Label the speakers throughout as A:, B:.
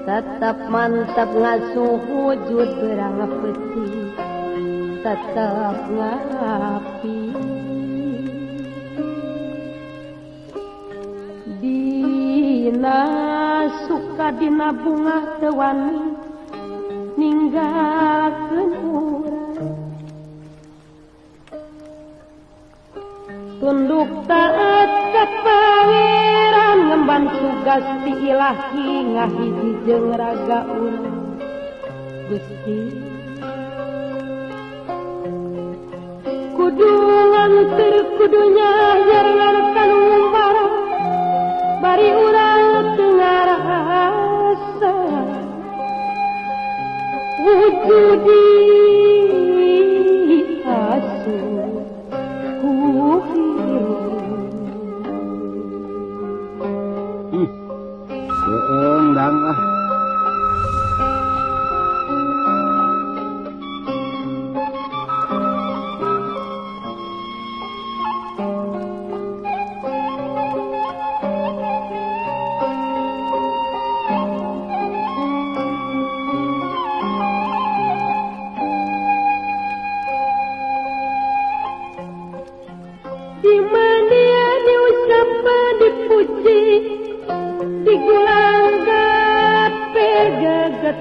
A: Tetap mantap ngasuh wujud berang peti tetap ngapi dina suka dina bunga teu wani ninggalkeun urang tunduk taat ka pangeran ngemban tugas ti ilahi ngahiji jeung raga urang Gusti kudu nganter kudunya jarengan kanu ngumbara bari urang teu ngarasa wujudi asu ku hirup.
B: Seung dang ah.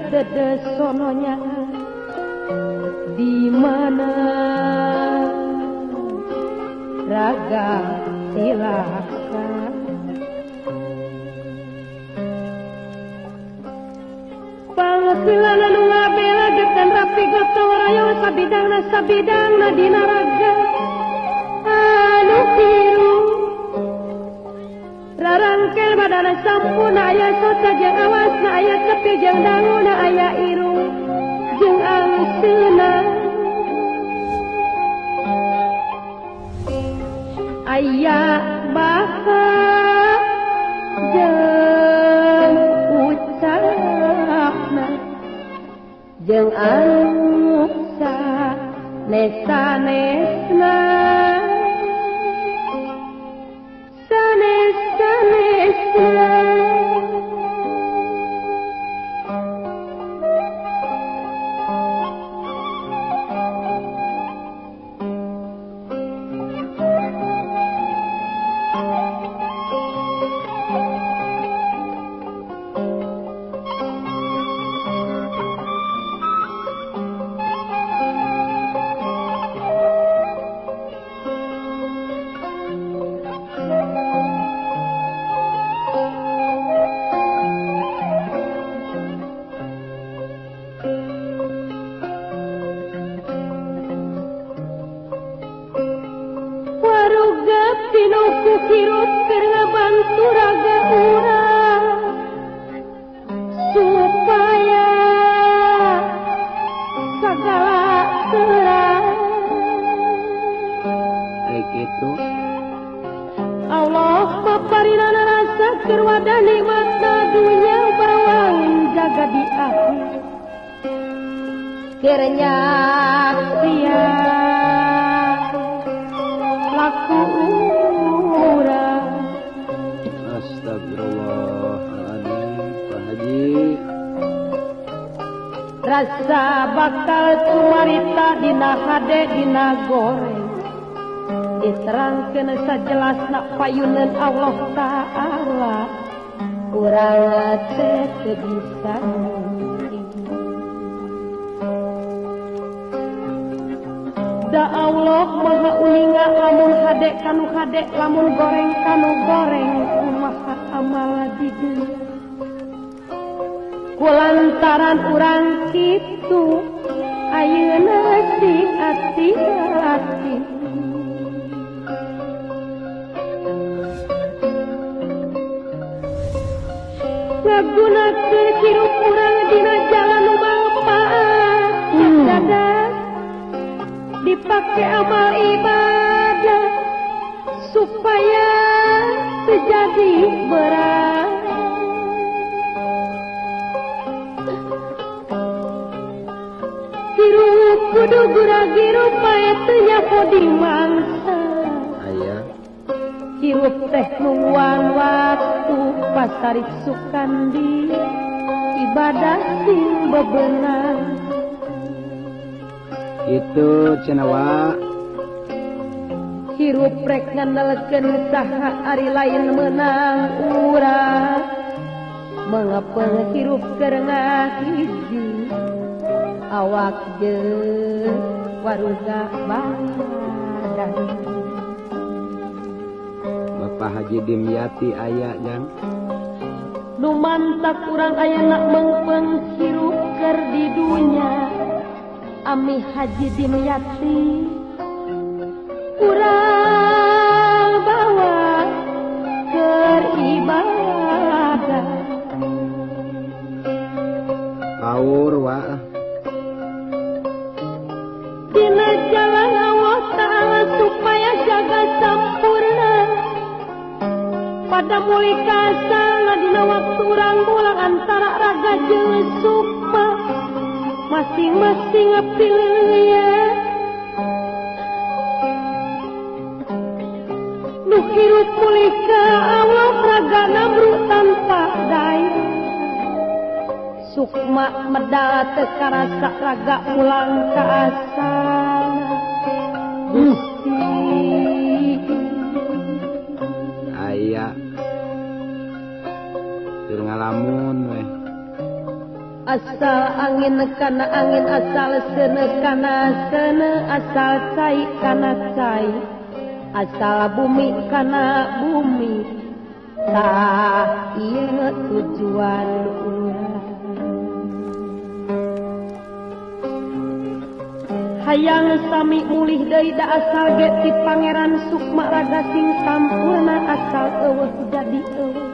A: Dede sononya di mana raga cilaka pangsilana nu ngabela getan rapi gotong royong sabidangna sabidangna dina raga anu biru rarangkel badana sampuna aya sota jeung awasna aya tepi jeung danguna aya irung jeung angseuna aya baha jeung ucapna jeung angsa nesa-nesna sanes-sanesna. Hirup keur ngabantu raga urang supaya sagala terang.
B: Kayak gitu.
A: Allah paparinana rasa keur wadah nikmatna dunya bawaun jaga di akhir keur nyaksian laku.
B: Astagfirullahaladzim, Pak Haji.
A: Rasa bakal cumarita dina hade dina goreng diterangkeun sajelasna payuneun Allah Ta'ala urang teh teu bisa. Da Allah maha uninga lamun hade kanu hade lamun goreng kanu goreng kumaha amal di dunya kulantaran urang kitu ayeuna sing ati-ati ngagunakeun hirup urang dina jalan nu manfaat dadah dipake amal ibadah supaya terjadi berat. Hirup kudu gura-girup pae teu nyaho di mangsa.
B: Aya.
A: Hirup teh nungguan waktu pasarik sukandi Ibadah sing bebenah.
B: Itu cenah wa.
A: Hirup rek ngandelkeun saha ari lain meunang urang. Mengapa hirup keur ngahiji awak jeung waruga badan.
B: Bapak Haji Dimyati aya jang.
A: Nu mantak urang ayeuna meungpeung hirup keur di dunya. Ami Haji Dimyati urang bawa keur ibadah.
B: Kaur wa.
A: Dina jalan Allah Ta'ala supaya jaga sampurna. Pada mulai kasana dina waktu urang mulang antara raga jeung sukma. Masing-masing pilih nu hirup mulih ka Allah raga namru tanpa daya. Sukma medal teu karasa raga pulang ka asal. Gusti
B: aya keur ngalamun weh.
A: Asal angin kana angin, asal seuneu kana seuneu, asal cai kana cai, asal bumi kana bumi. Tah ieu tujuan urang. Hayang sami mulih deui da asal ge ti Pangeran Sukma raga sing sampurna, asal eueuh jadi eueuh.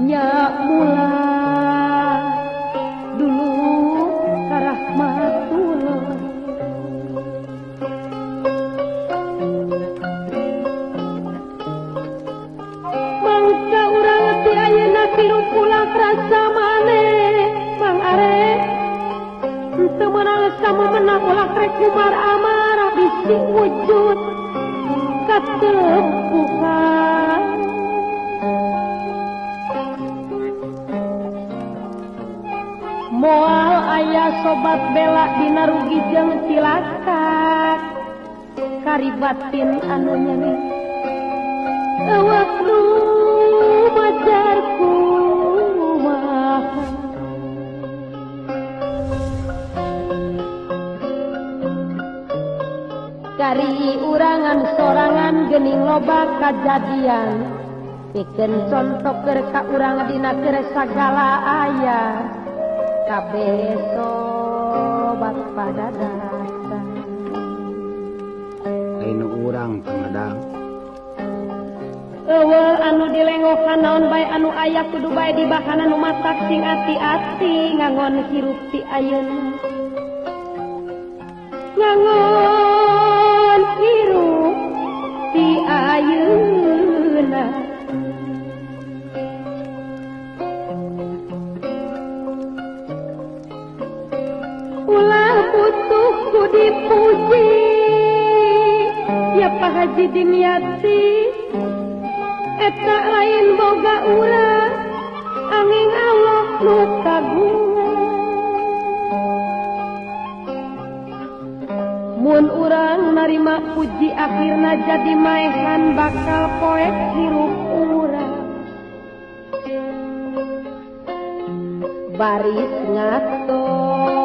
A: Nya mula dulu karahmatullah. Mangsa urang ti ayeuna hirup ulah rasa maneh Mang Are. Teu meunang sama menang ulah rek kumar amarah bisi wujud katempuhan. Moal aya sobat bela dina rugi jeung cilaka. Karibatin anu nyeri eueuh nu majar kumaha. Kari urangan sorangan geuning loba kajadian. Pikeun conto keur ka urang dina keur sagala aya. Kabeh sobat pada datang.
B: Lain urang pangadang.
A: Eueuh anu dilengokan naon bae anu aya kudu bae dibakanan nu matak sing ati-ati ngangon hirup ti ayeuna. Ngangon hirup ti ayeuna. Ulah butuh ku dipuji ya Pak Haji Dimyati. Eta lain boga urang angin Allah nu kagungan. Mun urang narima puji akhirna jadi maehan bakal poek hirup urang. Baris ngatos